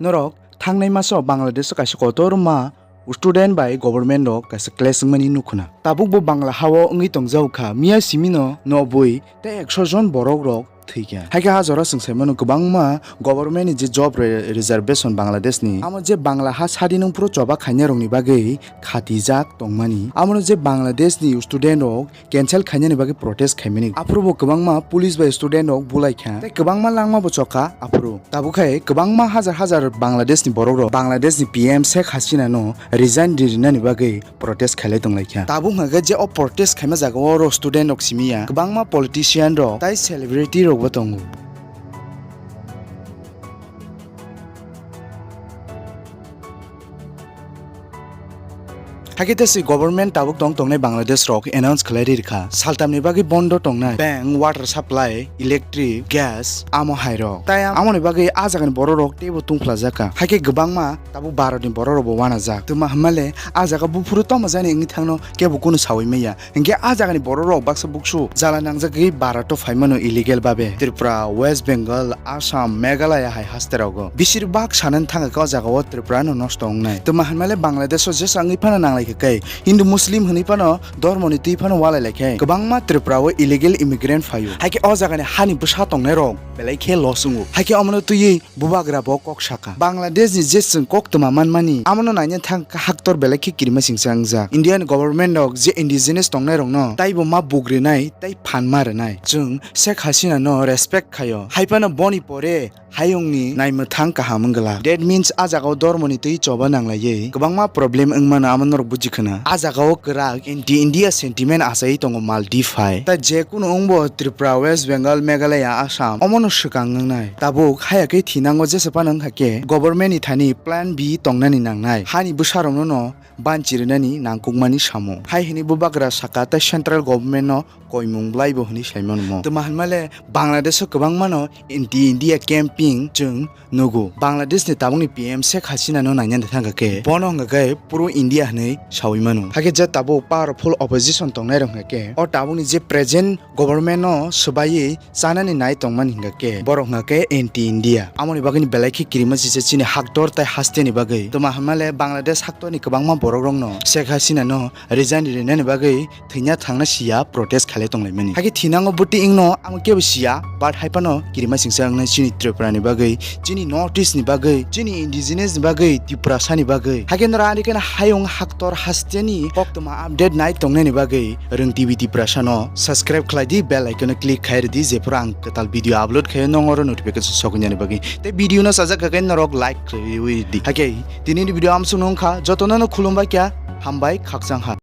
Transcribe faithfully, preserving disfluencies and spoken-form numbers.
Norok thangnai maso Bangladesh o kaisa kotorma student bai government rok kaisa clash wngmani nukhuna. Tabukbo Bangla hao wngwi tongjago kha, miya simino noboi tei ekso jon borok rok thwikha. Haikhe ah jora chwng saimano kwbangma government ni je job re-, reservation Bangladesh ni, amo je Bangla ha sadi nung phuru choba khainai rokni bagwi khatijak tongmani. Amono je Bangladesh ni student rok cancel khainani bagwi protest khaimani. Aphuru bo kwbangma police bai student rok bulai kha. Tei kwbangma langma bo chokha aphuru. Tabuk hai kwbangma hajar hajar Bangladesh ni borok rok Bangladesh ni P M Sheikh Hasina no resign ri rinani bagwi protest khailai tonglaikha. Tabuk hwnkhe je o protest khaima jaga o oro student rok simi ya, kwbangma politician rok tai celebrity rok bo tongo. Hakhe tesi government tabuk tong tongnai Bangladesh rok announce khlai ri rikha, saltam ni bagwi bondo tongnai bank, water supply, electric, gas, amo hai rok. Tai amoni bagwi ah jagani borok rok teibo tungphlajak kha. Hakhe kwbangma tabuk Bharat ni borok rok bo wanajak. Twma hwnmale ah jaga buphuru tongma jani wngwi thangno kebo kunu sawi maya. Hinkhe ah jagani borok rok baksa buksu jala nangjagwi Bharat o phaimano illegal babe. Tripura, West Bengal, Assam, Meghalaya hai haste rogo. Bisir bak sanani thangkha o jaga o Tripura no nosto wngnai. Twma hwnmale Bangladesh o jesa wngwi phano nanglai kha khe Hindu Muslim hwnwi phano dormo ni twi phano walai lai khe kwbangma Tripura o illegal immigrant phaio. Haikhe o jagani hani bwsa tongnai rok belai khe loss wngo. Haikhe omono twiwi Bubagra bo kok sakha. Bangladesh ni je chwng koktwma manmani, amono naina thang haktor belai khe kirima singsa wngjak. Indian government rok je indigenous tongnai rokno taibo ma bugrinai tei phan ma rwnai. Chwng Sheikh Hasina no respect khaio. Haiphano boni pore hayungni naimwthang kaham wngla. That means ah jagao dormoni twi choba nanglaiwi kwbangma problem wngmano amo norok buji khna. Ah jagao kwrak anti-India sentiment achaiwi tongo Maldives hai. Tai je kunu wngbo Tripura, West Bengal, Meghalaya, Assam omono swkang wngnai. Tabuk haya khe thinango jesa phano wngkha khe government ni thani plan B tongnani nangnai. Hani bwsarokno no banchi rwnani nangkukmani samung. Hai hwnwi Bubagra saka tei central government no koimung bwlaibo hwnwi saimano mo. Twma hwnmale Bangladesh o kwbangmano anti-India camping chwng nugo. Bangladesh ni tabukni P M Sheikh Hasina no nainani thangkha khe bono hwnkha khe pro India hwnwi sawi mano. Hakhe je tabuk powerful opposition tongnai rok hwnkha khe o tabukni je present government no swbaiwi chanani nai tongmani hwnkha khe borok hwnkha khe anti-India. Amoni bagwini belai khe kirima sisa chini haktor tai haste ni bagwi. Twma hwnmale Bangladesh haktor ni kwbangma borok rokno Sheikh Hasina no resign rinani bagwi thwina thangna siya protest khailai tonglaimani. Hakhe thinango bwtwi wngno amo kebo siya, but haiphano kirima singsa wngnai chini Tripura ni bagwi, chini North East ni bagwi, chini indigenous ni bagwi, Tiprasa ni bagwi. Hakhe nora ani khe hayung haktor haste ni koktwma update nai tongnani bagwi Rwng T V Tiprasa no subscribe khlai di, bell icon no click khai rwdi, jephuru ang kwtal video upload khaio nong oro notification soknani bagwi. Tei video no sajak kha khe norok like khaiwi di. Hakhe tini ni video amsung nung kha, jotono no khulumbai kya, hambai khakchang ha.